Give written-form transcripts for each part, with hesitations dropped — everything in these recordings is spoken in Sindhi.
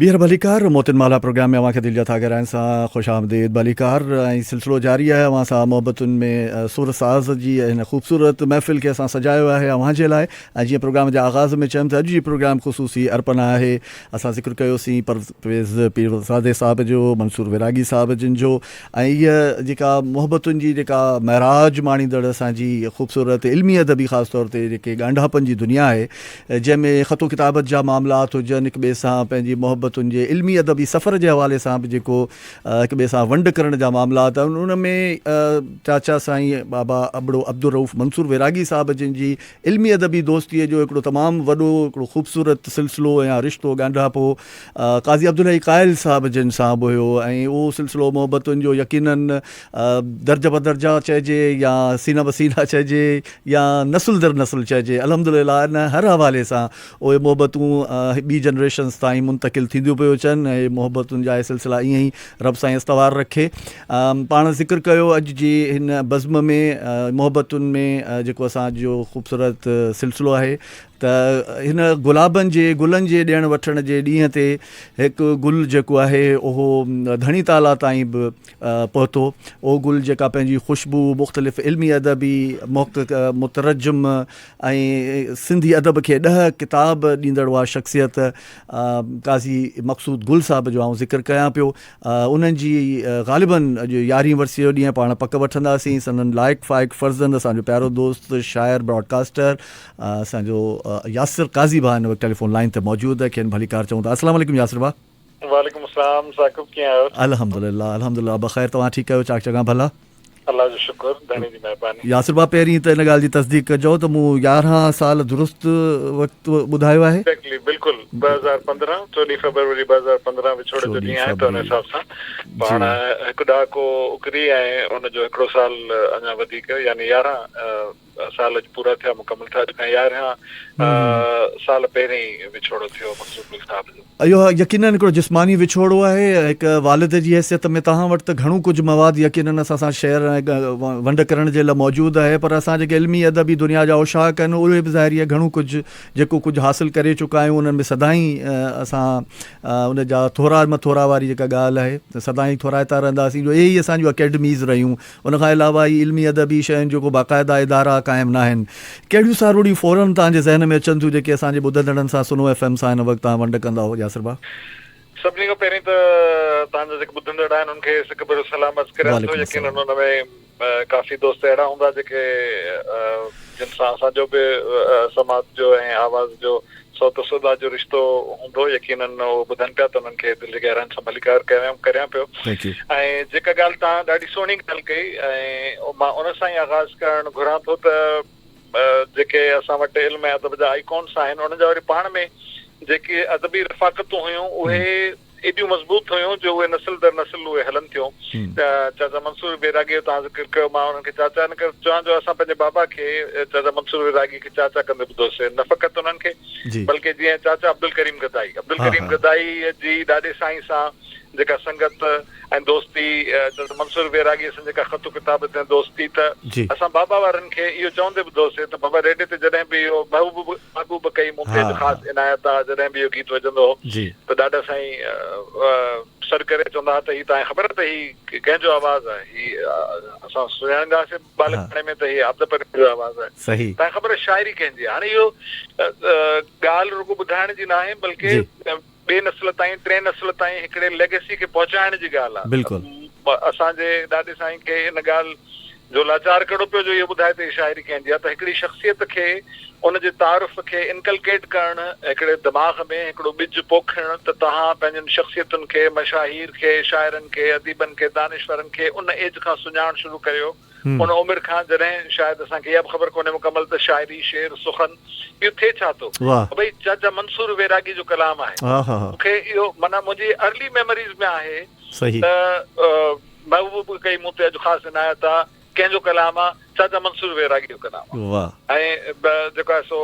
ٻيهر ڀليڪار موتين مالا پروگرام ۾ اوهان کي دل جا ٿاگهرائن سان خوش آمديد ڀليڪار ۽ سلسلو جاري آهي اوهان سان محبتن ۾ سر ساز جي هن خوبصورت محفل کي اسان سجايو آهي اوهان جي لاء ۽ جيئن پروگرام جي آغاز ۾ چيم ته اڄ جي پروگرام خصوصي ارپنا آهي اسان ذڪر ڪيوسين پرويز پيرزادي صاحب جو منصور ويراڳي صاحب جن جو ۽ هيء جيڪا محبتن جي جيڪا معراج ماڻيندڙ اسان جي خوبصورت علمي ادبي خاص طور تي جيڪي ڳانڍاپن جي دنيا آهي جنهن ۾ خط و ڪتابت جا معاملات هجن هڪ ٻئي سان پنهنجي محبتن جي علمي ادبي سفر جي حوالي سان به جيڪو هڪ ٻئي سان ونڊ ڪرڻ جا معاملات آهن ان ۾ چاچا سائين بابا ابڙو عبدالرئوف منصور ويراڳي صاحب جن جي علمي ادبي دوستيء جو هڪڙو تمام وڏو هڪڙو خوبصورت سلسلو يا رشتو ڳانڍاپو قاضي عبدالحئي قائل صاحب جن سان به هيو ۽ اهو سلسلو محبتن جو يقيناً درجه بدرجه چئجي يا سينه بسينه چئجي يا نسل در نسل چئجي الحمدلله ان هر حوالي سان اهي محبتون ٻي جنريشنز تائين منتقل ٿينديون پيون اچن ۽ محبتن جا اهي سلسلا ائين ئي رب سائين استوار رکي. پاڻ ذڪر ڪيو اڄ جي هن بزم ۾ محبتن ۾ جيڪو اسان اڄ جو خوبصورت سلسلو آهي ته هن گلابن جي گلن جي ڏيڻ وٺڻ جي ڏينهن تي هڪ گل جيڪو آهي اهو ڌڻي تعاليٰ تائين به پهتو اهو گل جيڪا پنهنجي خوشبو مختلف علمي ادبي محقق مترجم ۽ سنڌي ادب کي ڏهه ڪتاب ڏيندڙ اها شخصيت قاضي مقصود گل صاحب جو آئون ذڪر ڪيان پيو انهن جي غالباً اڄ يارهين ورسيء جو ڏينهن پاڻ پڪ وٺنداسين. سندن لائق فائق فرزند اسان جو پيارو دوست شاعر براڊ ڪاسٽر اسان جو ياسر قاضي ڀاء هن وقت ٽيليفون لائين تي موجود آهي کين ڀليڪار چئون ٿا. السلام عليڪم ياسر ڀاء. وعليڪم السلام ثاقب ڪيئن آهيو؟ الحمدلله الحمدلله بخير توهان ٺيڪ آهيو چاڪ چڱا ڀلا. الله جو شڪر ڌڻي جي مهرباني. ياسر ڀاء پهرين ته ان ڳالهه جي تصديق ڪجو ته مون 11 سال درست وقت ٻڌايو آهي. ايگزيڪٽلي بلڪل 2015 چوڏهين فيبروري 2015 وڇوڙي جو ڏينهن آهي ته ان حساب سان پاڻ هڪ ڏهاڪو اڪري ۽ ان جو هڪڙو سال اڃا وڌيڪ يعني 11 سال اڄ پورا ٿيا مڪمل ٿيا اڄ کان 11 سال پهرين وڇوڙو ٿيو مقصود گل صاحب جو. اهو يقينن هڪڙو جسماني وڇوڙو آهي. هڪ والد جي حيثيت ۾ توهان وٽ ته گهڻو ڪجهه مواد يقينن اسان سان شيئر ۽ ونڊ ڪرڻ جي لاء موجود آهي پر اسان جيڪي علمي ادبي دنيا جا عشاق آهن اهي به ظاهري آهي گهڻو ڪجهه جيڪو ڪجهه حاصل ڪري چڪا آهيون انهن ۾ سدائين اسان ان جا ٿورا مٿورا واري جيڪا ڳالهه آهي ته سدائين ٿورائتا رهنداسين جو اهي ئي اسان جون اڪيڊميز رهيون ان کان علاوه هي علمي ادبي شين جو ڪو باقاعده ادارا قائم ناهن. ڪهڙيون ساروڻيون فورن توهان جي ذهن ۾ اچن ٿيون جيڪي اسان جي ٻڌندڙن سان سنو ايف ايم سان هن وقت توهان ونڊ ڪندؤ ياسر ڀاء؟ سڀني کان پهرين ته توهان جا جيڪي ٻڌندڙ آهن انهن کي سڪ ڀريو سلام عرض ڪريان ٿو وعليڪم يقينن السلام. ان ۾ ڪافي دوست اهڙا هوندا جيڪي جن سان اسان جو به سماعت جو ۽ آواز جو صوت و صدا جو رشتو هوندو يقينن اهو ٻڌن پيا ته انهن کي دل جي گهراين سان ڀليڪار ڪريان ڪريان پيو Thank you. ۽ جيڪا ڳالهه توهان ڏاڍي سهڻي ڳالهه ڪئي ۽ مان ان سان ئي آغاز ڪرڻ گهران ٿو ته جيڪي اسان وٽ علم ۽ ادب جا آئيڪونس آهن انهن جا وري پاڻ ۾ جيڪي ادبي رفاقتون هيون اهي ايڏيون مضبوط هيون جو اهي نسل در نسل اهي هلن ٿيون. چاچا منصور ويراڳيء جو توهان ذڪر ڪيو، مان انهن کي چاچا ان ڪري چوان جو اسان پنهنجي بابا کي چاچا منصور ويراڳيء کي چاچا ڪندي ٻڌوسين، نه فقط انهن کي بلڪه جيئن چاچا عبدالڪريم گدائي، عبدالڪريم گدائيء جي ڏاڏي سائين سان جيڪا سنگت ۽ دوستي، چاچا منصور ويراڳيء سان جيڪا خط و ڪتابت ۽ دوستي ته اسان بابا وارن کي اهو چوندي ٻڌوسين ته بابا ريڊيو تي جڏهن به اهو محبوب محبوب ڪئي مون تي اڄ خاص عنايت آ جڏهن به اهو گيت وڄندو هو ته ڏاڏا سائين سڏ ڪري چوندا ها ته هي توهان کي خبر آ ته هي ڪنهن جو آواز آهي هي اسان سڃاڻيندا هئاسين ٻالڪپڻي ۾ ته هي عابده پروين جو آواز آهي توهان کي خبر آ شاعري ڪنهن جي آهي هاڻي اهو ڳالهه رڳو ٻڌائڻ جي ناهي بلڪه ٻئي نسل تائين ٽئين نسل تائين هڪڙي ليگيسي کي پهچائڻ جي ڳالهه آهي. اسان جي ڏاڏي سائين کي ان ڳالهه جو لاچار ڪهڙو پيو جو اهو ٻڌائي ته هي شاعري ڪنهن جي آهي ته هڪڙي شخصيت کي ان جي تعارف کي انڪلڪيٽ ڪرڻ هڪڙي دماغ ۾ هڪڙو ٻج پوکڻ ته توهان پنهنجن شخصيتن کي مشاهير کي شاعرن کي اديبن کي دانشورن کي ان ايج کان سڃاڻڻ شروع ڪريو ان عمر کان جڏهن شايد اسان کي اها به خبر ڪونهي مڪمل ته شاعري، شعر، سخن اهو ٿئي ڇا ٿو. ڀئي چاچا منصور ويراڳي جو ڪلام آهي. مون کي اهو معنيٰ منهنجي ارلي ميموريز ۾ آهي ته محبوب ڪئي مون تي اڄ خاص عنايت آ. ڪنهن جو ڪلام آ؟ چاچا منصور ويراڳي جو ڪلام آ. واھ. ۽ جيڪو آهي سو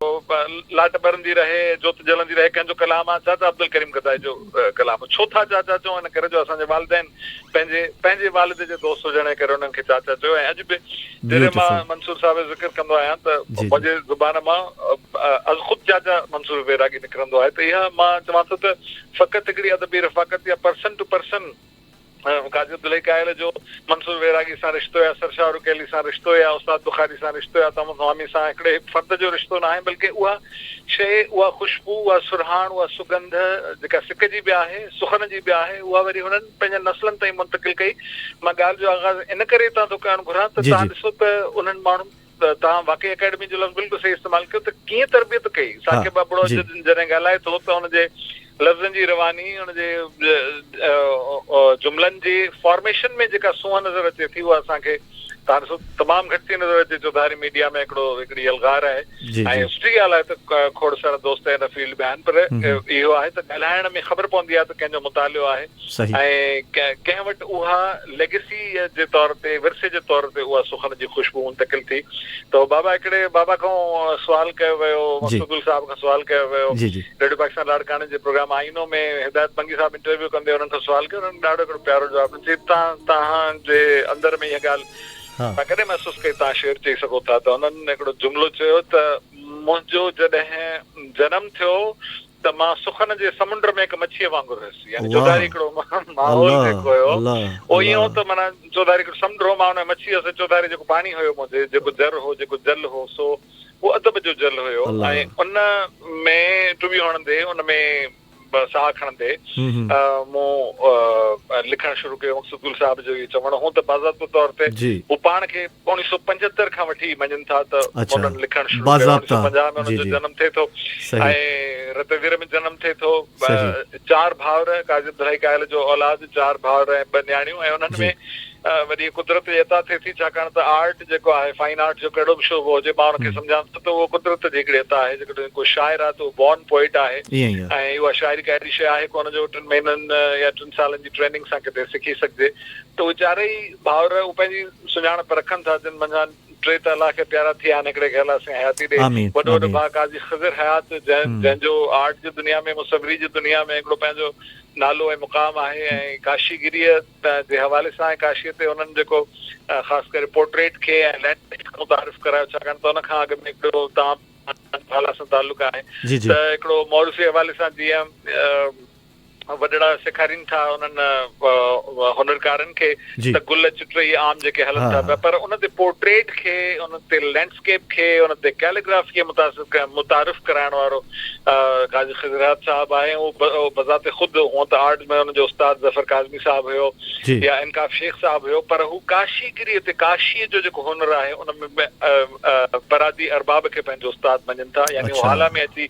لاٽ ٻرندي رهي، جوت جلندي رهي ڪنهن جو ڪلام آ؟ چاچا عبدالڪريم گدائي جو ڪلام آ. ڇو ٿا چاچا چئون؟ ان ڪري جو اسان جي والدين پنهنجي پنهنجي والد جي دوست هجڻ جي ڪري انهن کي چاچا چيو ۽ اڄ به جڏهن مان بيوٽيفل. منصور صاحب جو ذڪر ڪندو آهيان ته جي جي. منهنجي زبان مان ازخود چاچا منصور ويراڳي نڪرندو آهي ته اها مان چوان ٿو ته فقط هڪڙي ادبي رفاقت يا person to person Qazi Abdulhai Qail جو منصور ويراڳي سان رشتو يا سرشار رڪيلي سان رشتو يا استاد بخاري سان رشتو يا تمن حامي سان هڪڙي هڪ فرد جو رشتو ناهي بلڪه اها شيء اها خوشبو اها سرهاڻ اها سڳنڌ جيڪا سڪ جي به آهي سخن جي به آهي اها وري هنن پنهنجن نسلن تائين منتقل ڪئي. مان ڳالهه جو آغاز ان ڪري هتان ٿو ڪرڻ گهران ته جي توهان جي. ڏسو ته انهن ماڻهن توهان واقعي اڪيڊمي جو لفظ بلڪل صحيح استعمال ڪيو ته ڪيئن تربيت ڪئي. ها ثاقب ابڙو جي. جڏهن ڳالهائي ٿو ته ان جي لفظن جي رواني ان جي جملن جي فارميشن ۾ جيڪا سونهن نظر اچي ٿي اها اسان کي توهان ڏسو تمام گهٽ ٿي نظر اچي. چوڌاري ميڊيا ۾ هڪڙو هڪڙي يلغار آهي جي ۽ جي. سٺي ڳالهه آهي ته کوڙ سارا دوست هن فيلڊ ۾ آهن پر هم هم. اهو آهي ته ڳالهائڻ ۾ خبر پوندي آهي ته ڪنهن جو مطالعو آهي صحيح. ۽ ڪنهن وٽ اها ليگيسي جي طور تي ورثي جي طور تي اها سخن جي خوشبو منتقل ٿي ته بابا هڪڙي بابا کان سوال ڪيو ويو جي. مقصود گل صاحب کان سوال ڪيو ويو جي جي. ريڊيو پاڪستان لاڙڪاڻي جي پروگرام آئينو ۾ هدايت منگي صاحب انٽرويو ڪندي انهن کان سوال ڪيو انهن ڏاڍو هڪڙو پيارو جواب ڏنو چي توهان توهان جي اندر ۾ اها ڳالهه ها. توهان ڪڏهن محسوس ڪئي توهان شعر چئي سگهو ٿا ته انهن هڪڙو جملو چيو ته منهنجو جڏهن جنم ٿيو ته مان سخن جي سمنڊ ۾ هڪ مڇيء وانگر هيس يعني الله چوڌاري هڪڙو ماحول الله جيڪو هيو الله اهو ائين هو الله ته معنيٰ چوڌاري هڪڙو سمنڊ هو مان ان ۾ مڇي هيس چوڌاري جيڪو پاڻي هيو منهنجي جيڪو جر هو جيڪو جل هو سو اهو ادب جو جل هيو الله ۽ ان ۾ ٽٻيون هڻندي ان ۾ ساهه کڻندي هم هم مون لکڻ شروع ڪيو. مقصود گل صاحب جو اهو چوڻ هو ته باضابطو طور تي جي. هو پاڻ کي 1975 کان وٺي مڃين ٿا ته اڇا انهن لکڻ شروع ڪيو. باضابطا 1950 ۾ جي انهن جو جي جنم ٿئي ٿو صحيح. ۽ رتيدير ۾ جنم ٿئي ٿو. صحيح. چار ڀائر، قاضي عبدالحئي قائل جو اولاد، چار ڀائر ۽ ٻه نياڻيون ۽ انهن جي. ۾ وڏي قدرت جي عطا ٿئي ٿي ڇاڪاڻ ته آرٽ جيڪو آهي فائن آرٽ جو ڪهڙو به شعبو هجي مان ان کي سمجهان ٿو ته اهو قدرت جي هڪڙي عطا آهي جيڪڏهن ڪو شاعر آهي ته اهو بورن پوئٽ آهي ائين ئي آهي. ۽ اها شاعري ڪا اهڙي شيء آهي ڪونه جو ٽن مهينن يا ٽن سالن جي ٽريننگ سان ڪٿي سکي سگهجي ته اهي چارئي ڀائر اهو پنهنجي سڃاڻپ رکن ٿا جن منجهان ٽي ته الله کي پيارا ٿي ويا آهن هڪڙي کي الله سائين حياتي ڏي آمين وڏو وڏو آمين. ڀاء قاضي خضر حيات جنهن جنهن جو آرٽ جي دنيا ۾ مصوري جي دنيا ۾ هڪڙو پنهنجو نالو ۽ مقام آهي ۽ ڪاشيگريء جي حوالي سان ۽ ڪاشيء تي انهن جيڪو خاص ڪري پورٽريٽ کي ۽ لينڊ کي متعارف ڪرايو ڇاڪاڻ ته ان کان اڳ ۾ هڪڙو تام هالا سان تعلق آهي جي جي. ته هڪڙو موروثي حوالي سان جيئن وڏڙا سيکارين ٿا انهن هنرڪارن کي جي. ته گل چٽ اهي عام جيڪي هلن ها ٿا ها. پيا پر ان تي پورٽريٽ کي ان تي لينڊسڪيپ کي ان تي ڪيليگرافي کي متاثر متعارف ڪرائڻ وارو قاضي خضرحيات صاحب آهي اهو بذات خود هونء ته آرٽ ۾ ان جو استاد ظفر ڪاظمي صاحب هيو جي. يا انڪاف شيخ صاحب هيو پر هو ڪاشيگريء تي ڪاشيء جو جيڪو هنر آهي ان ۾ برادي ارباب کي پنهنجو استاد مڃين ٿا يعني هو اڇا. هالا ۾ اچي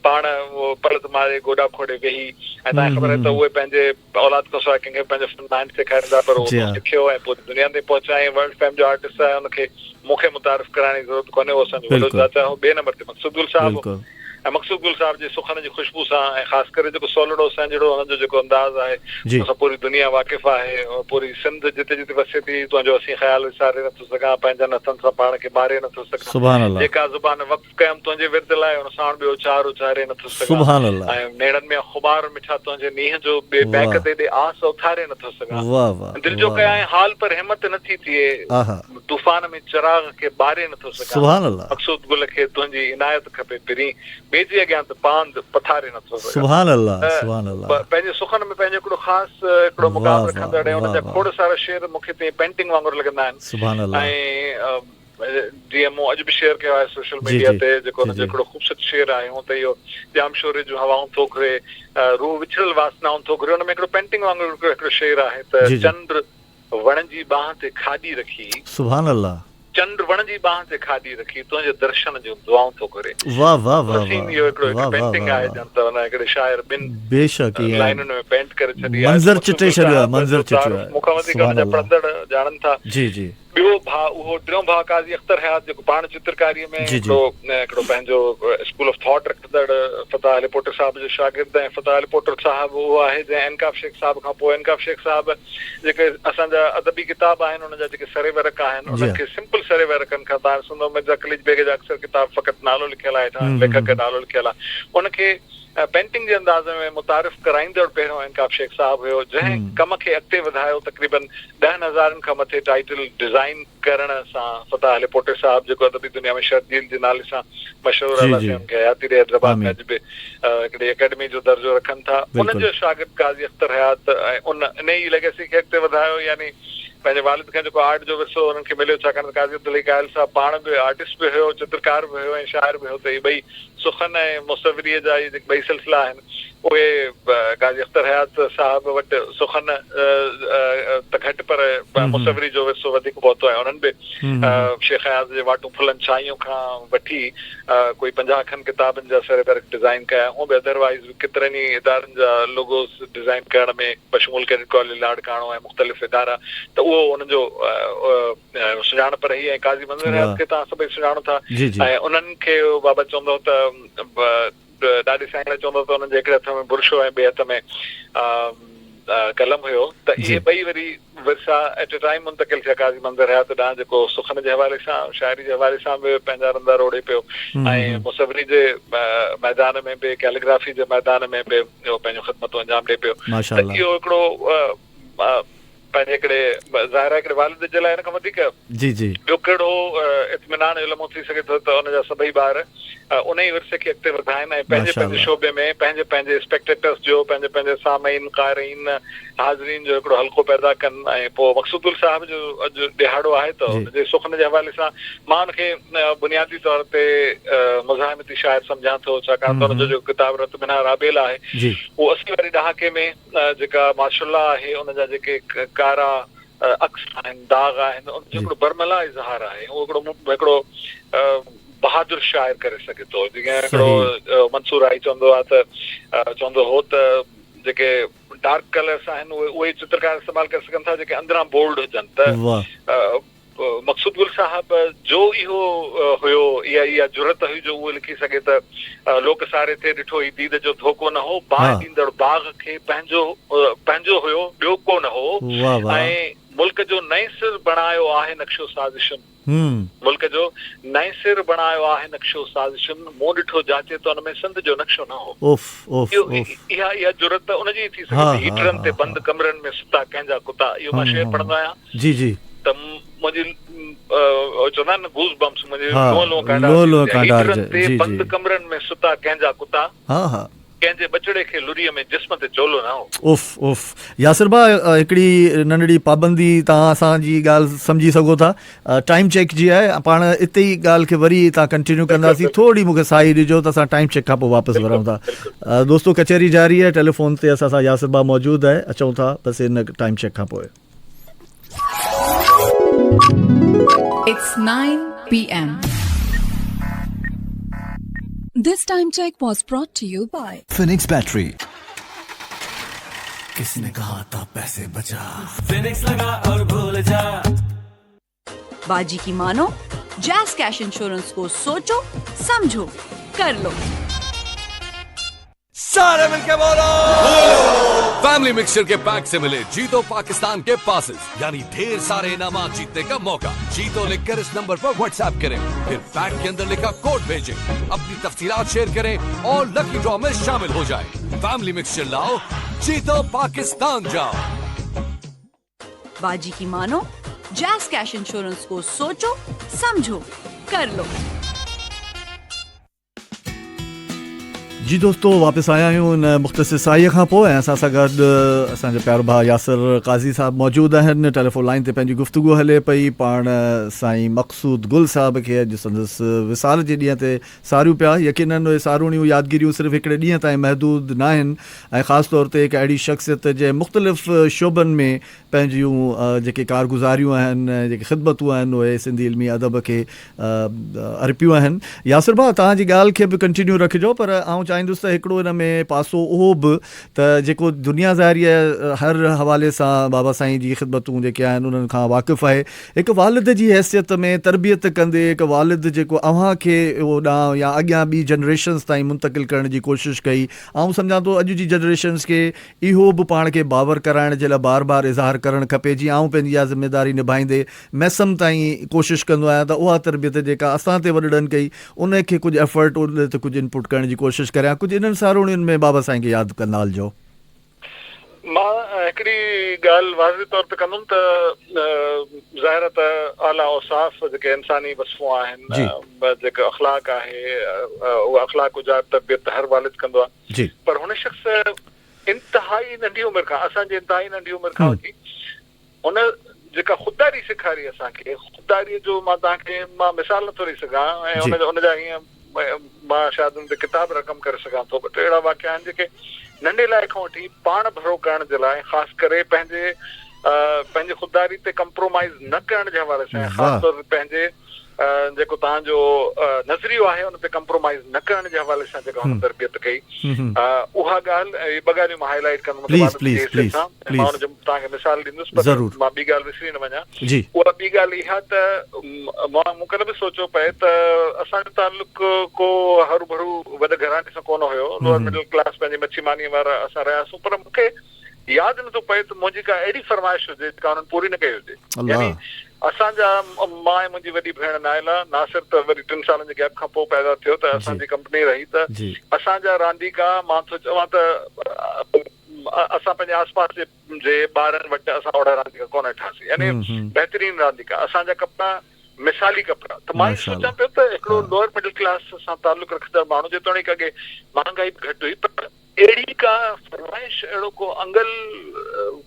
پاڻ اهو پلت ماري گوڏا کوڙي ويهي ۽ توهان کي خبر آهي ته اهي پنهنجي اولاد کان سواء ڪنهن کي به پنهنجو فن ناهن سيکاريندا پر اهو جي اتان ها. سکيو ۽ پوري دنيا تائين پهچايائين ورلڊ فيم جو آرٽسٽ آهي ان کي مون کي متعارف ڪرائڻ جي ضرورت ڪونهي اهو اسان جو وڏو بلڪل. چاچا هو ٻئي نمبر تي مقصود گل صاحب هو بلڪل. ۽ مقصود گل صاحب جي سخن جي خوشبو سان ۽ خاص ڪري جيڪو سولڙو سهنجڙو هن جو جيڪو انداز آهي جي. ان سان پوري دنيا واقف آهي پوري سنڌ جتي جتي وسي ٿي تنهنجو اسين خيال وساري نٿو سگهان پنهنجن هٿن سان پاڻ کي ماري نٿو سگهان سبحان الله. جيڪا زبان وقف ڪيم تنهنجي ورد لاء ان ساڻ ٻيو اچار اچاري نٿو سگهان سبحان الله. ۽ نيڻن ۾ آ خمار مٺا تنهنجي نينهن جو ٻي واھ. بيڪ تي ڏي آس اٿاري نٿو سگهان واھ واھ دل جو واھ ڪيائين واھ. حال پر همت نٿي ٿئي آها. طوفان ۾ چراغ کي ٻاري نٿو سگهان سبحان الله. مقصود گل کي تنهنجي عنايت کپي پرين ٻئي جي اڳيان ته پاند پٿاري نٿو سگهان سبحان الله ته سبحان الله. پنهنجي سخن ۾ پنهنجو هڪڙو خاص هڪڙو مقام واھ واھ رکندڙ ۽ ان واھ جا واھ. کوڙ سارا شعر مون کي تيئن پينٽنگ وانگر لڳندا آهن سبحان الله. ۽ جيئن مون اڄ به شيئر ڪيو آهي سوشل جي ميڊيا جي تي جيڪو جي ان جو جي. هڪڙو خوبصورت شعر آهي هونء ته اهو ڄامشوري جون هوائون ٿو گهري روح وڇڙيل واسنائون ٿو گهري ان ۾ هڪڙو پينٽنگ وانگر هڪڙو شعر آهي ته جي جي. چنڊ وڻ جي ٻانهن تي کاڏي رکي. سبحان الله. چنڊ وڻ جي ٻانهن تي کاڏي رکي تنهنجي درشن جون دعائون ٿو گهري. واه واه واه حسين واه اهو هڪڙو هڪ واه واه پينٽنگ واه آهي واه. ڄڻ ته ان هڪڙي شاعر ٻن بيشڪ ائين لائنن ۾ پينٽ ڪري ڇڏي آهي ته منظر مقصود چٽي گل ڇڏيو آهي صاحب منظر جو چٽيو تعارف آهي مون کان وڌيڪ ان سبحان جا الله. پڙهندڙ ڄاڻن ٿا. جي جي. ٻيو ڀاء اهو ٽيون ڀاء قاضي اختر حيات جيڪو پاڻ چترڪاريء ۾ جي جي. هڪڙو هڪڙو پنهنجو اسڪول آف ٿاٽ رکندڙ فتاح هاليپوٽو صاحب جو شاگرد ۽ فتاح هاليپوٽو صاحب اهو آهي جنهن انقاف شيخ صاحب کان پوء انقاف شيخ صاحب جيڪي اسان جا ادبي ڪتاب آهن انهن جا جيڪي سري ورق آهن جي انهن ها. کي سمپل سري ورقن کان تان ڏسندو مرزا قليچ بيگ جا اڪثر ڪتاب فقط نالو لکيل آهي هيٺان ليکڪ جو نالو لکيل آهي ان کي پينٽنگ جي انداز ۾ متعارف ڪرائيندڙ پهريون انقاف شيخ صاحب هيو جنهن ڪم کي اڳتي وڌايو تقريبن ڏهن هزارن کان مٿي ٽائيٽل ڊزائين ڪرڻ سان فتاح علي پوٽي صاحب جيڪو ادبي دنيا ۾ شرجيل جي نالي سان مشهور جي الله جي سائين ان کي حياتي ڏي حيدرآباد ۾ آمين اڄ به هڪڙي اڪيڊمي جو درجو رکن ٿا ان بلڪل جو شاگرد قاضي اختر حيات ۽ ان انهي ئي ليگيسي کي اڳتي وڌايو يعني پنهنجي والد کان جيڪو آرٽ جو ورثو انهن کي مليو ڇاڪاڻ ته قاضي عبدالحئي قائل صاحب پاڻ به آرٽسٽ به هيو چترڪار به هيو ۽ شاعر به هيو ته اهي ٻئي سخن ۽ مصوريء جا اهي جيڪي ٻئي سلسلا آهن، اهي قاضي اختر حيات صاحب وٽ سخن ته گهٽ پر مصوري جو ورثو وڌيڪ پهتو ۽ انهن به شيخ اياز جي واٽون ڦلن ڇانيون کان وٺي ڪوئي 50 کن ڪتابن جا سر ورق ڊزائين ڪيا. هونء به ادروائيز به ڪيترن ئي ادارن جا لوگوز ڊزائين ڪرڻ ۾ بشمول ڪيڊٽ ڪاليج لاڙڪاڻو ۽ مختلف ادارا ته اهو انهن جو سڃاڻپ رهي ۽ قاضي منظر حيات کي توهان سڀئي سڃاڻو ٿا ۽ انهن کي بابا چوندو هو ته ڏاڏي سائين لاء چوندو هو ته انهن جي هڪڙي هٿ ۾ برش هو ۽ ٻئي هٿ ۾ قلم هيو ته اهي ٻئي وري ورثا ايٽ اي ٽائيم منتقل ٿيا قاضي منظر حيات ڏانهن جيڪو سخن جي حوالي سان شاعري جي حوالي سان به پنهنجا رندا روڙي پيو ۽ مصوري جي ميدان ۾ به ڪيليگرافي جي ميدان ۾ به اهو پنهنجون خدمتون انجام ڏئي پيو ته اهو هڪڙو پنهنجي هڪڙي ظاهر آهي هڪڙي والد جي لاء ان کان وڌيڪ جي جي. ٻيو ڪهڙو اطمينان جو لمحو ٿي سگهي ٿو ته ان جا سڀئي ٻار ان ئي ورثي کي اڳتي وڌائين ۽ پنهنجي ماشاء پنهنجي الله. شعبي ۾ پنهنجي پنهنجي اسپيڪٽيٽرس جو پنهنجي پنهنجي سامعين قارئين حاضرين جو هڪڙو حلقو پيدا ڪن ۽ پوء مقصود گل صاحب جو اڄ ڏهاڙو آهي ته جي. ان جي سخن جي حوالي سان مان ان کي بنيادي طور تي مزاحمتي شاعر سمجهان ٿو ڇاڪاڻ ته ان جو جيڪو ڪتاب رت بنا رابيل آهي جي. اهو 80 واري ڏهاڪي ۾ جيڪا مارشل لا آهي ان جا جيڪي ڪارا عڪس آهن، داغ آهن، ان جو هڪڙو برملا اظهار آهي. اهو هڪڙو هڪڙو بهادر شاعر ڪري سگهي ٿو. جيئن هڪڙو منصور راهي چوندو آهي ته چوندو هو ته جيڪي ڊارڪ ڪلرس آهن اهي اهي چترڪار استعمال ڪري سگهن ٿا جيڪي اندران بولڊ هجن ته مقصود گل صاحب جو اهو هيو اها اها جرئت هئي جو اهو لکي سگهي ته لوڪ ساري ٿئي ڏٺو هي ديد جو ڌوڪو نه هو باهه ڏيندڙ باغ کي پنهنجو پنهنجو هيو ٻيو ڪو نه هو ۽ ملڪ جو نئين سر بڻايو آهي نقشو سازشن ملڪ جو نئين سر بڻايو آهي نقشو سازشن مون ڏٺو جاچي ته ان ۾ سنڌ جو نقشو نه هو اها اها جرئت ته ان جي ئي ٿي سگهي ٿي هيٽرن تي بند ڪمرن ۾ ستا ڪنهن جا ڪتا اهو مان شعر پڙهندو آهيان جي جي. ته منهنجي چوندا آهن نه گوز بمپس منهنجي لونء لونء ڪانڊارجي ويندي آهي. هيٽرن تي بند ڪمرن ۾ ستا ڪنهن جا ڪتا، ڪنهن جي ٻچڙي کي لريء ۾ جسم تي چولو نه هو. اوف اوف ياسر ڀاء هڪڙي ننڍڙي پابندي توهان اسان جي ڳالهه سمجهي سگهو ٿا ٽائيم چيڪ جي آهي پاڻ اتي ئي ڳالهه کي وري هتان ڪنٽينيو ڪنداسين ٿوري مون کي ساهي ڏجو ته اسان ٽائيم چيڪ کان پوء واپس ورون ٿا دوستو ڪچهري جاري آهي ٽيليفون تي اسان سان ياسر ڀاء موجود آهي اچون ٿا بس ان ٽائيم چيڪ کان پوء. It's 9 PM. This time check was brought to you by. Phoenix Battery. किसने कहा था पैसे बचा फिनिक्स लगा और भूल जा बाजी की मानो जैस कैश इंश्योरेंस को सोचो समझो कर लो सारे मिलके बोलो फैमिली मिक्सचर के पैक से मिले जीतो पाकिस्तान के पासेस यानी ढेर सारे इनामात जीतने का मौका जीतो लिखकर इस नंबर पर व्हाट्सएप करें फिर पैक के अंदर लिखा कोड भेजें अपनी तफसीलात शेयर करें और लकी ड्रॉ में शामिल हो जाएं। फैमिली मिक्सचर लाओ जीतो पाकिस्तान जाओ बाजी की मानो जैस कैश इंश्योरेंस को सोचो समझो कर लो جي دوستو واپس آيا آهيون ان مختصر ساهيء کان پوء ۽ اسان سان گڏ اسان جو پيارو ڀاء ياسر قاضي صاحب موجود آهن ٽيليفون لائين تي پنهنجي گفتگو هلي پئي پاڻ سائين مقصود گل صاحب کي اڄ سندس وصال جي ڏينهن تي ساريون پيا يقينن اهي ساروڻيون يادگيريون صرف هڪڙي ڏينهن تائين محدود ناهن ۽ خاص طور تي هڪ اهڙي شخصيت جنهن مختلف شعبن ۾ پنهنجيون جيڪي ڪارگذاريون آهن ۽ جيڪي خدمتون آهن اهي سنڌي علمي ادب کي ارپيون آهن. ياسر ڀاء توهان جي ڳالهه کي به ڪنٽينيو رکجو پر آئون چاهيان. چاهيندس ته هڪڙو ان ۾ پاسو اهو به ته جيڪو دنيا ظاهري آهي هر حوالي سان بابا سائين جي خدمتون جيڪي آهن انهن کان واقف آهي هڪ والد جي حيثيت ۾ تربيت ڪندي هڪ والد جيڪو اوهان کي اهو ڏانء يا اڳيان ٻي جنريشنز تائين منتقل ڪرڻ جي ڪوشش ڪئي آئون سمجهان ٿو اڄ جي جنريشنز کي اهو به پاڻ کي باور ڪرائڻ جي لاء بار بار اظهار ڪرڻ کپي جيئن آئون پنهنجي اها ذميداري نڀائيندي ميسم تائين ڪوشش ڪندو آهيان ته اها تربيت جيڪا اسان تي وڏڙن ڪئي ان کي ڪجهه ايفرٽ ان تي ڪجهه انپٽ ڪرڻ جي ڪوشش ڪريان ڪجهه انهن ساروڻين ۾ بابا سائين کي ياد ڪندا هلجو. مان هڪڙي ڳالهه واضح طور تي ڪندم ته ظاهر آهي ته اعليٰ اوصاف جيڪي انساني وصفون آهن جيڪو اخلاق آهي اهو اخلاق اجار تربيت هر والد ڪندو آهي. پر هن شخص انتهائي ننڍي عمر کان اسان جي انتهائي ننڍي عمر کان وٺي هن جيڪا خودداري سيکاري اسان کي خودداري جو مان توهان کي مان مثال نٿو ڏئي سگهان ۽ ان جا ان جا هيئن مان شايد ان تي ڪتاب رقم ڪري سگهان ٿو بٽ اهڙا واقعا آهن جيڪي ننڍي لاء کان وٺي پاڻ ڀرو ڪرڻ جي لاء خاص ڪري پنهنجي پنهنجي خودداري تي ڪمپرومائز نه ڪرڻ جي حوالي سان خاص طور تي پنهنجي جيڪو توهان جو نظريو آهي ان تي ڪمپرومائيز نه ڪرڻ جي حوالي سان جيڪا هن تربيت ڪئي اها ڳالهه اهي ٻه ڳالهيون مان هائي لائيٽ ڪندم ته والد جي حيثيت سان ۽ مان ان جو توهان کي مثال ڏيندس پر مان ٻي ڳالهه وسري نه وڃان اها ٻي ڳالهه اها ته مان مون ڪڏهن به سوچيو پئي ته اسان جو تعلق ڪو هروڀرو وڏ گهراڻي سان ڪونه هيو لوئر مڊل ڪلاس پنهنجي مڇي مانيء وارا اسان رهياسون پر مون کي ياد نٿو پئي ته منهنجي ڪا اهڙي فرمائش هجي جيڪا انهن پوري نه ڪئي هجي. يعني اسان جا مان ۽ منهنجي وڏي ڀيڻ نائله، ناصر ته وري ٽن سالن جي گيپ کان پوء پيدا ٿيو ته اسان جي ڪمپني رهي ته اسان جا رانديڪا مان ٿو چوان ته اسان پنهنجي آس پاس جي جي ٻارن وٽ اسان اوهڙا رانديڪا ڪونه ڏٺاسين يعني بهترين رانديڪا اسان جا ڪپڙا مثالي ڪپڙا ته مان اهو سوچان پيو ته هڪڙو لوئر مڊل ڪلاس سان تعلق رکندڙ ماڻهو جيتوڻيڪ اڳي مهانگائي به گهٽ هئي پر اهڙي ڪا فرمائش، اهڙو ڪو انگل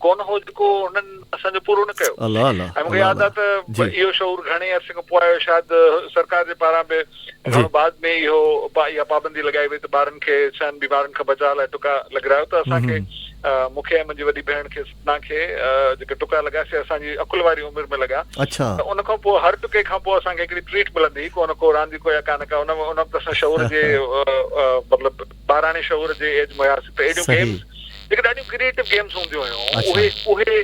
ڪونه هو جيڪو هنن اسان جو پورو نه ڪيو. ۽ مون کي ياد آهي ته اهو شعور گهڻي عرصي کان پوء آيو، شايد سرڪار جي پاران به گهڻو بعد ۾ اهو اها پابندي لڳائي وئي ته ٻارن کي ڇهن بيمارين کان بچاء لاء ٽڪا لڳرايو ته اسان کي مون کي ۽ منهنجي وڏي ڀيڻ کي سپنا کي جيڪي ٽڪا لڳا سي اسان جي عقل واري عمر ۾ لڳا ته ان کان پوء هر ٽڪي کان پوء اسان کي هڪڙي ٽريٽ ملندي هئي ڪو نه ڪو رانديڪو يا ڪا نه ڪا ان وقت اسان شعور جي مطلب ٻاراڻي شعور جي ايج ۾ هياسين ته اهڙيون گيمز جيڪي ڏاڍيون ڪريئيٽو گيمز هونديون هيون اهي اهي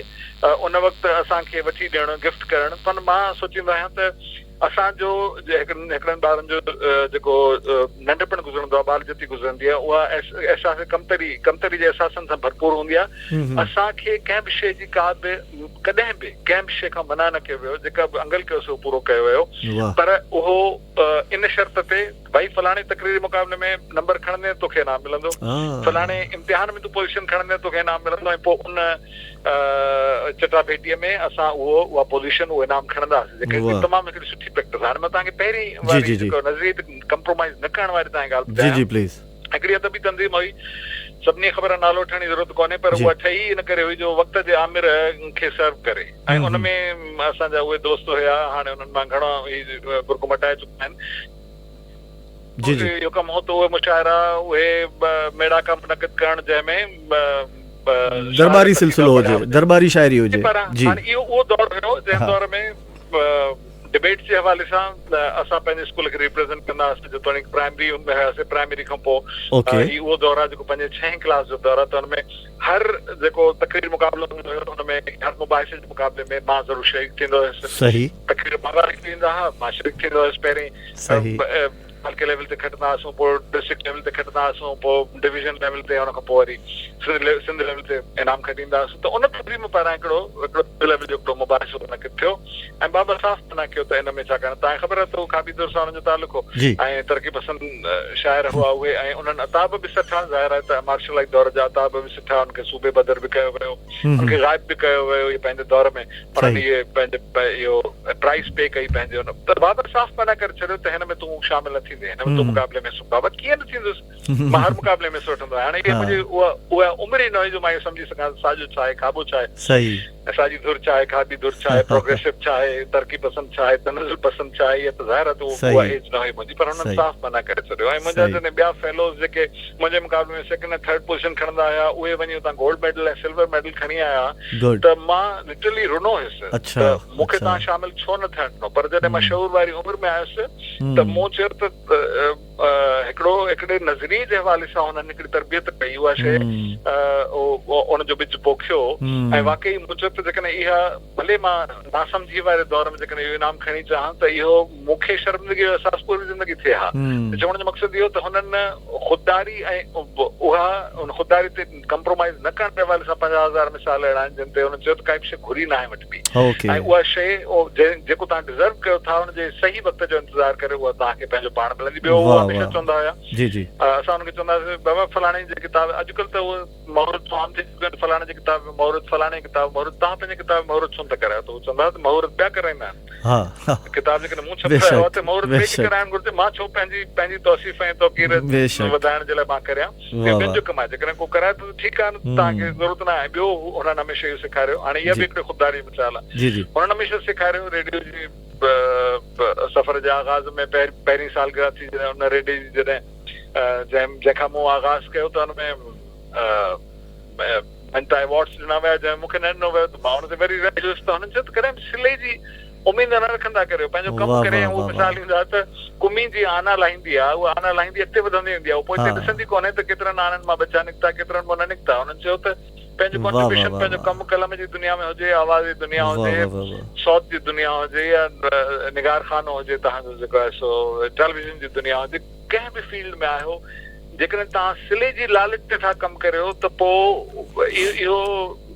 ان وقت اسان کي وٺي ڏيڻ گفٽ ڪرڻ پر مان سوچيندو آهيان ته اسان جو هڪڙن ٻارن جو جيڪو ننڍپڻ گذرندو آهي ٻالجتي گذرندي آهي اها احساس ڪمتري ڪمتري جي احساسن سان ڀرپور هوندي آهي اسان کي ڪنهن به شيء جي ڪا به ڪڏهن به ڪنهن به شيء کان منع نه ڪيو ويو جيڪا به انگل ڪيو سو پورو ڪيو ويو پر اهو ان شرط تي ڀائي فلاڻي تقريري مقابلي ۾ نمبر کڻندين توکي انعام ملندو، فلاڻي امتحان ۾ تون پوزيشن کڻندين توکي انعام ملندو ۽ پوء ان چٽاڀيٽيء ۾ اسان اهو اها پوزيشن اهو انعام کڻندا هئاسين جيڪا هڪڙي تمام هڪڙي سٺي پريڪٽس آهي. هاڻي مان توهان کي پهرين واري جيڪو نظريي تي ڪمپرومائيز نه ڪرڻ واري توهان کي ڳالهه ٻڌايان. هڪڙي ادبي تنظيم هئي، سڀني کي خبر آهي نالو وٺڻ جي ضرورت ڪونهي پر اها ٺهي ئي ان ڪري هئي جو وقت جي آمر کي سرو ڪري ۽ ان ۾ اسان جا اهي دوست هيا هاڻي انهن مان گهڻا هي برقعو مٽائي چڪا آهن. اهو ڪم هو ته اهي مشاعرا اهي ميڙاڪا منعقد ڪرڻ جنهن ۾ درٻاري سلسلو هجي درٻاري شاعري هجي. پر هاڻي اهو اهو دور هيو جنهن دور ۾ ڊبيٽس جي حوالي سان اسان پنهنجي اسڪول کي ريپريزنٽ ڪندا هئاسين جيتوڻيڪ پرائمري ۾ هياسين پرائمري کان پوء هي اهو دور آهي جيڪو پنجين ڇهين ڪلاس جو دور آهي ته ان ۾ هر جيڪو تقرير مقابلو هوندو هيو ان ۾ هر مباحثي جي مقابلي ۾ مان ضرور شريڪ ٿيندو هيس تقرير بابا لکي ڏيندا هئا مان شريڪ ٿيندو هيس پهرين تعلقي ليول تي کٽندا هئاسون پوء ڊسٽرڪٽ ليول تي کٽندا هئاسون پوء ڊويزن ليول تي ان کان پوء وري سنڌ ليول تي انعام کٽيندا هئاسون ته ان تنظيم پاران هڪڙو هڪڙو سنڌ ليول جو هڪڙو مباحثو منعقد ٿيو ۽ بابا صاف منع ڪيو ته ان ۾ ڇاڪاڻ توهان کي خبر آهي ته کاٻي ڌر سان انهن جو تعلق هو ۽ ترقي پسند شاعر هئا اهي ۽ انهن عتاب به سٺا ظاهر آهي ته مارشلائي دور جا عتاب به سٺا انهن کي صوبي بدر به ڪيو ويو انهن کي غائب به ڪيو ويو اهي پنهنجي دور ۾ انهن اهي پنهنجي اهو پرائيس پي ڪئي پنهنجي ان ته بابر صاف منع ڪري ڇڏيو ته هن ۾ تون شامل نه ٿيندين هن ۾ تون مقابلي ۾ حصو بابا ڪيئن نه ٿيندس مان هر مقابلي ۾ حصو وٺندو آهيان هاڻي اها منهنجي اها اها عمر ئي نه هئي جو مان اهو سمجهي سگهان ته ساڄو ڇا آهي کاٻو ڇا آهي صحيح ۽ ساڄي ڌر ڇا آهي کاٻي ڌر ڇا آهي پروگريسو ڇا آهي ترقي پسند ڇا آهي تنزل پسند ڇا آهي اها ته ظاهر آهي ته اها ايج نه هئي منهنجي پر هنن صاف منع ڪري ڇڏيو ۽ منهنجا جڏهن ٻيا فيلوز جيڪي منهنجي مقابلي ۾ سيڪنڊ ۽ ٿرڊ پوزيشن کڻندا آيا اهي وڃي اتان گولڊ ميڊل ۽ سلور ميڊل کڻي آيا ته مان لٽرلي رنو هيس ته مون کي توهان شامل ڇو نه ٿيڻ ڏنو پر جڏهن مان شعور واري عمر ۾ آيس ته مون چيو ته هڪڙو هڪڙي نظريي جي حوالي سان هنن هڪڙي تربيت ڪئي اها شيء ان جو ٻج پوکيو ۽ واقعي مون چيو ته جيڪڏهن اها ڀلي مان ناسمجهي واري دور ۾ جيڪڏهن اهو انعام کڻي اچان ته اهو مون کي شرمندگي جو احساس پوري زندگي ٿئي ها ته چوڻ جو مقصد اهو ته هنن خودداري ۽ اها ان خودداري تي ڪمپرومائيز نه ڪرڻ جي حوالي سان 50,000 مثال اهڙا آهن جن تي هنن چيو ته ڪائي به شيء گهري ناهي وٺبي ۽ اها شيء جيڪو توهان ڊزرو ڪيو ٿا ان جي صحيح وقت جو انتظار ڪريو اها توهان کي پنهنجو پاڻ ملندي. ٻيو اهو هميشه چوندا هيا اسان انهن کي چوندا هياسين بابا فلاڻي جي ڪتاب اڄڪلهه ته اهو مهورت عام ٿي چڪو آهي فلاڻي جي ڪتاب ۾ مهورت فلاڻي جي ڪتاب ۾ مهورت توهان پنهنجي ڪتاب ۾ مهورت ڇو نٿا ڪرايو ته هو چوندا هئا ته مهورت ٻيا ڪرائيندا آهن ڪتاب جيڪڏهن مون ڇپرايو آهي ته مهورت ٻئي کي ڪرائڻ گهرجي مان ڇو پنهنجي پنهنجي توصيف ۽ توقير وڌائڻ جي لاء مان ڪريان اهو ٻين جو ڪم آهي جيڪڏهن ڪو ڪرائي ٿو ته ٺيڪ آهي نه ته توهان کي ضرورت نه آهي ٻيو هنن هميشه اهو سيکاريو هاڻي اها به هڪڙي خودداري جو مثال آهي هنن هميشه سيکاريو ريڊيو جي سفر جي آغاز ۾ پهرين سالگرهه ٿي جڏهن ان ريڊيو جي جڏهن جنهن جنهن کان مون آغاز ڪيو ته ان ۾ مڃتا ايوارڊس ڏنا ويا جنهن مون کي نه ڏنو ويو ته مان ان تي وري رهجي ويس ته هنن چيو ته ڪڏهن به صلي جي اميد نه رکندا ڪريو پنهنجو ڪم ڪري ۽ اهو مثال ڏيندا ته ڪمي جي آنا لاهيندي آهي اها آنا لاهيندي اڳتي وڌندي ويندي آهي اهو پوئتي ڏسندي ڪونهي ته ڪيترن آنن مان ٻچا نڪتا ڪيترن مان نه نڪتا هنن چيو ته پنهنجو ڪنٽريبيوشن پنهنجو ڪم قلم جي دنيا ۾ هجي آواز جي دنيا هجي صوت جي دنيا هجي يا نگار خانو هجي توهان جو جيڪو آهي سو ٽيليويزن جي دنيا هجي ڪنهن به فيلڊ ۾ آهيو جيڪڏهن توهان صلي جي لالچ تي ٿا ڪم ڪريو ته پوء اهو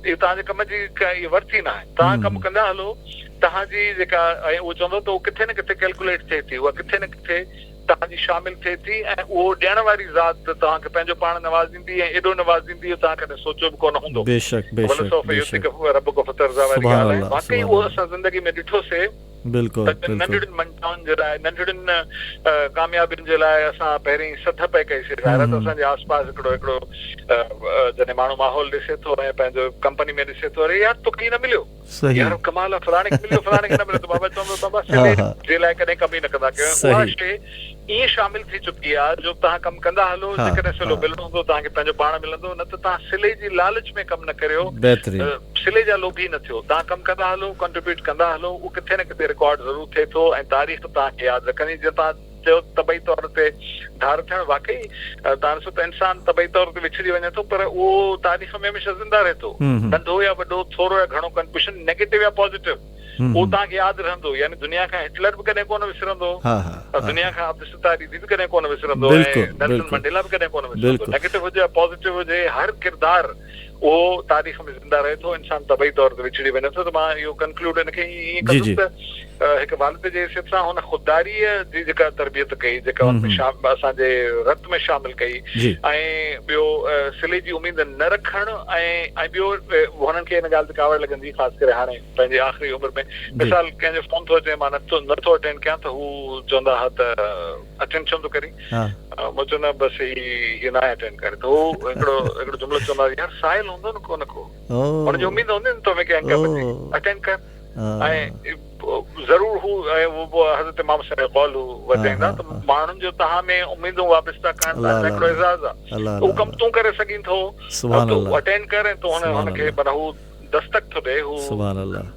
اهو توهان جي ڪم جي ڪا اها ورٿ ئي ناهي. توهان ڪم ڪندا هلو، توهان جي جيڪا ۽ اهو چوندو ته اهو ڪٿي نه ڪٿي ڪيلڪوليٽ ٿئي ٿي، اها ڪٿي نه ڪٿي توهان جي شامل ٿئي ٿي ۽ اهو ڏيڻ واري ذات توهان کي پنهنجو پاڻ نوازيندي ۽ ايڏو نوازيندي جو توهان ڪڏهن سوچيو به ڪونه هوندو. بيشڪ بيشڪ ولسوف بيشڪ يعطيڪ ربڪ فترضيٰ واري سبحان ڳالهه آهي. الله واقعي سبحان اهو الله اسان زندگي ۾ ڏٺو سي. بلڪل ته بلڪل. ننڍڙين مڃتائن جي لاء ننڍڙين ڪاميابين جي لاء اسان پهرين سڌ پئي ڪئي سي ظاهر آهي ته اسان جي آس پاس هڪڙو هڪڙو جڏهن ماڻهو ماحول ڏسي ٿو ۽ پنهنجو ڪمپني ۾ ڏسي ٿو اري يار توکي هي نه مليو صحيح يار ڪمال آهي فلاڻي کي مليو فلاڻي کي نه مليو ته بابا چوندو بابا ها سلي ها جي لاء ڪڏهن ڪم ئي نه ڪندا ڪيو اها صحيح شي ائين شامل ٿي چڪي آهي جو توهان ڪم ڪندا هلو ها جيڪڏهن سلو ها ملڻو هوندو توهان کي پنهنجو پاڻ ملندو نه ته توهان سلي جي لالچ ۾ ڪم نه ڪريو بهترين. صلي جا لوڀي نه ٿيو. توهان ڪم ڪندا هلو، ڪنٽريبيوٽ ڪندا هلو، اهو ڪٿي نه ڪٿي رڪارڊ ضرور ٿئي ٿو ۽ تاريخ توهان کي ياد رکندي. جيئن توهان چيو ته طبعي طور تي ڌار ٿيڻ، واقعي توهان ڏسو ته انسان طبعي طور تي وڇڙي وڃي ٿو پر اهو تاريخ ۾ هميشه زنده رهي ٿو. ننڍو يا وڏو، ٿورو يا گهڻو ڪنٽريبيوشن، نيگيٽو يا پازيٽو، اهو توهان کي ياد رهندو. يعني دنيا کان هٽلر به ڪڏهن ڪونه وسرندو، دنيا کان عبدالستار ايڌي به ڪڏهن ڪونه وسرندو ۽ نيلسن منڊيلا به ڪڏهن ڪونه وسرندو. نيگيٽو هجي يا پازيٽو هجي، هر ڪردار اهو تاريخ ۾ زنده رهي ٿو، انسان طبعي طور تي وڇڙي وڃي ٿو ته مان اهو ڪنڪلوڊ ان کي ائين ڪندس ته هڪ والد جي حيثيت سان هن خودداريء جي جيڪا تربيت ڪئي، جيڪا ان ۾ اسان جي رت ۾ شامل ڪئي ۽ ٻيو صلي جي اميد نه رکڻ ۽ ۽ ٻيو هنن کي ان ڳالهه تي ڪاوڙ لڳندي خاص ڪري هاڻي پنهنجي آخري عمر ۾ مثال ڪنهن جو فون ٿو اچي مان نٿو نٿو اٽينڊ ڪيان ته هو چوندا ها ته اٽينڊ ڇو نٿو ڪرين؟ مون چيو نه بس هي هي ناهي اٽينڊ ڪري ته هو هڪڙو هڪڙو جملو چوندا هئا يار ساحل هوندو نه ڪو نه ڪو هن جي اميد هوندي نه تو ۾ ڪنهن ڪم جي اٽينڊ ڪر ۽ ضرور هو ۽ حضرت امام حسين جو قول هو ورجائيندا ته ماڻهن جو توهان ۾ اميدون وابسته ڪرڻ توهان لاء هڪڙو اعزاز آهي اهو ڪم تون ڪري سگهين ٿو تون اٽينڊ ڪر ۽ تون هن هن کي معنيٰ هو دستڪ ٿو ڏئي، هو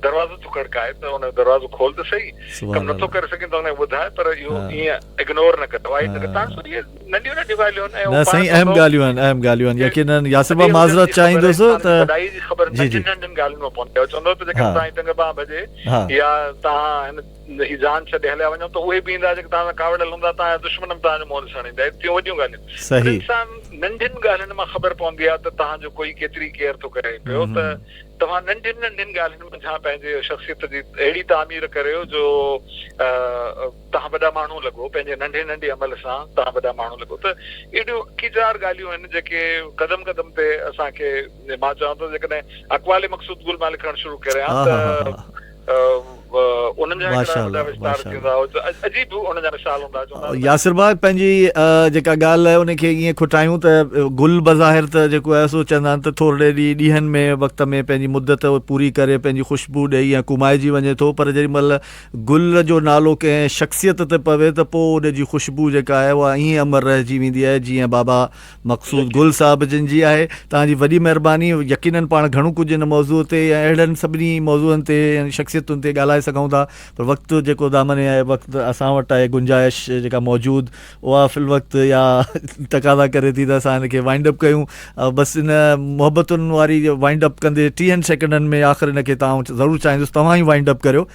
دروازو ٿو کڙڪائي ته ان جو دروازو کول ته سهي، ڪم نٿو ڪري سگهين ته ان کي ٻڌاء پر اهو ائين اگنور نه ڪر. وائي نه ڪر. تان سو اهي ننڍيون ننڍيون ڳالهيون آهن ۽ نه هو پاڻ سائين اهم چوندو ڳالهيون آهن اهم ڳالهيون آهن ڪي يقينن ياسر ڀاء وڏي هجڻ معذرت جي خبر چاهيندس انسان ته جي وڏائي جي خبر جي جي ننڍين ننڍين ڳالهين مان پوندي آهي. هو چوندو ته جيڪڏهن ها توهان جي ٽنگ ٻانهن ڀڄي ها يا توهان هن هي جان ڇڏي هليا وڃو ته اهي به ايندا جيڪي توهان سان ڪاوڙيل هوندا، توهان جا دشمن به توهان جو منهن ڏسڻ ايندا. ايتريون وڏيون ڳالهيون. پر صحيح. انسان ننڍين ڳالهين مان خبر پوندي آهي ته توهان جو ڪوئي ڪيتري ڪيئر ٿو ڪري پيو ته توهان ننڍين ننڍين ڳالهين منجهان پنهنجي شخصيت جي اهڙي تعمير ڪريو جو توهان وڏا ماڻهو لڳو پنهنجي ننڍي ننڍي عمل سان توهان وڏا ماڻهو لڳو ته اهڙيون ڪيچار ڳالهيون آهن جيڪي قدم قدم تي اسان کي مان چوان ٿو جيڪڏهن اقوال مقصود گل مان لکڻ شروع ڪريان ته انهن جا هڪڙا وڏا وستار ٿيندا عجيب انهن جا مثال هوندا چوندا ياسر ڀاء پنهنجي جيڪا ڳالهه آهي ان کي ائين کٽايون ته گل بظاهر ته جيڪو آهي سو چوندا آهن ته ٿورڙي ڏينهن ۾ وقت ۾ پنهنجي مدت پوري ڪري پنهنجي خوشبو ڏئي ۽ ڪومائجي وڃي ٿو پر جيڏي مهل گل جو نالو ڪنهن شخصيت تي پوي ته پوء ان جي خوشبو جيڪا آهي اها ائين امر رهجي ويندي آهي جيئن بابا مقصود گل صاحب جن جي آهي. توهان جي وڏي مهرباني. يقينن پاڻ گهڻو ڪجهه ان موضوع تي ۽ اهڙن سڀني موضوعن تي يعني شخصيتن تي ڳالهائي ڳالهائي سگهون ٿا پر وقت جيڪو دامن ۾ آهي وقت اسان وٽ آهي گنجائش جيڪا موجود اها في الوقت يا تقاضا ڪري ٿي ته اسان هن کي وائنڊ اپ ڪيون بس ان محبتن واري وائنڊ اپ ڪندي ٽيهن سيڪنڊن ۾ آخر ان کي تان ضرور چاهيندس توهان ئي وائنڊ اپ ڪريو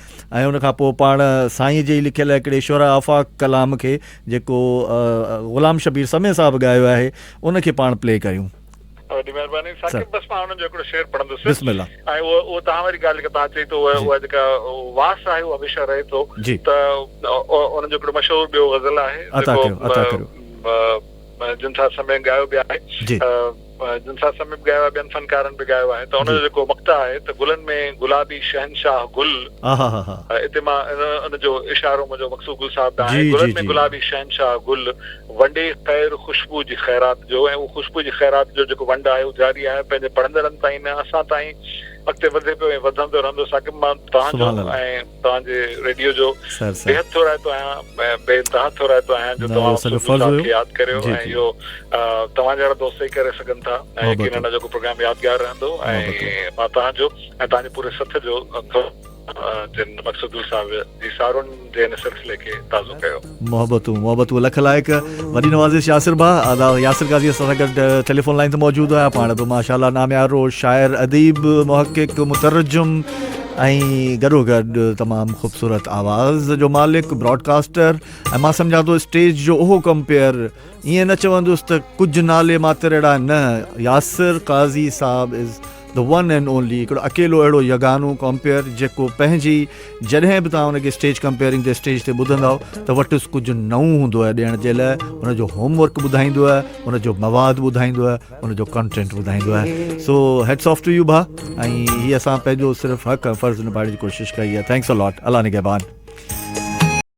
۽ ان کان پوء پاڻ سائين جي لکيل هڪڙي شهره آفاق ڪلام کي جيڪو غلام شبير سمي صاحب ڳايو آهي ان کي پاڻ پلي ڪريون. وڏي مهرباني ثاقب بس مان انهن جو هڪڙو شعر پڙهندس بسم الله ۽ اهو اهو توهان واري ڳالهه جيڪا توهان چئي ته اها اها جيڪا واس آهي اهو هميشه رهي ٿو ته انهن جو هڪڙو مشهور ٻيو غزل آهي عطا ڪيو عطا ڪريو جنسار سمي ڳايو به آهي جنسار سمي به ڳايو آهي ٻين فنڪارن به ڳايو آهي ته ان جو جيڪو مقطع آهي ته گلن ۾ گلابي شهنشاهه گل اتي مان ان جو اشارو منهنجو مقصود گل صاحب ڏانهن آهي گلن ۾ گلابي شهنشاهه گل ونڊي خير خوشبو جي خيرات جو ۽ اهو خوشبو جي خيرات جو جيڪو ونڊ آهي اهو جاري آهي پنهنجي پڙهندڙن تائين نه اسان تائين اڳتي وڌي پيو ۽ وڌندو رهندو ثاقب مان توهان جو ۽ توهان جي ريڊيو جو بيحد ٿورائتو آهيان بي انتها ٿورائتو آهيان جو توهان مقصود کي ياد ڪريو ۽ اهو توهان جهڙا دوست ئي ڪري سگهن ٿا ۽ يقينن اڄوڪو پروگرام يادگار رهندو ۽ مان توهان جو ۽ توهان جي پوري سٿ جو جن مقصود صاحب جي سارون جي هن سلسلي کي تازو ڪيو. محبتون محبتون لک لائق وڏي نوازش ياسر ڀاء ادا ياسر قاضي اسان سان گڏ ٽيليفون لائين تي موجود هيا پاڻ به ماشاء الله ناميارو شاعر اديب محقق مترجم ۽ گڏو گڏ تمام خوبصورت آواز جو مالڪ براڊ ڪاسٽر ۽ مان سمجهان ٿو اسٽيج جو اهو ڪمپيئر ائين نه چوندس ته ڪجهه نالي ماتر اهڙا نه ياسر قاضي صاحب از The one and only هڪڙو اڪيلو اهڙو يگانو ڪمپيئر جيڪو پنهنجي جڏهن به توهان ان کي اسٽيج ڪمپيئرنگ تي اسٽيج تي ٻڌندؤ ته وٽس ڪجهه نئون هوندو آهي ڏيڻ جي لاء ان جو هوم ورڪ ٻڌائيندو آهي ان جو مواد ٻڌائيندو آهي ان جو ڪنٽينٽ ٻڌائيندو آهي سو هيٽس آف ٽو يو ڀا ۽ هي اسان پنهنجو صرف حق ۽ فرض نڀائڻ جي ڪوشش ڪئي آهي thanks ا لاٽ الله نگهبان.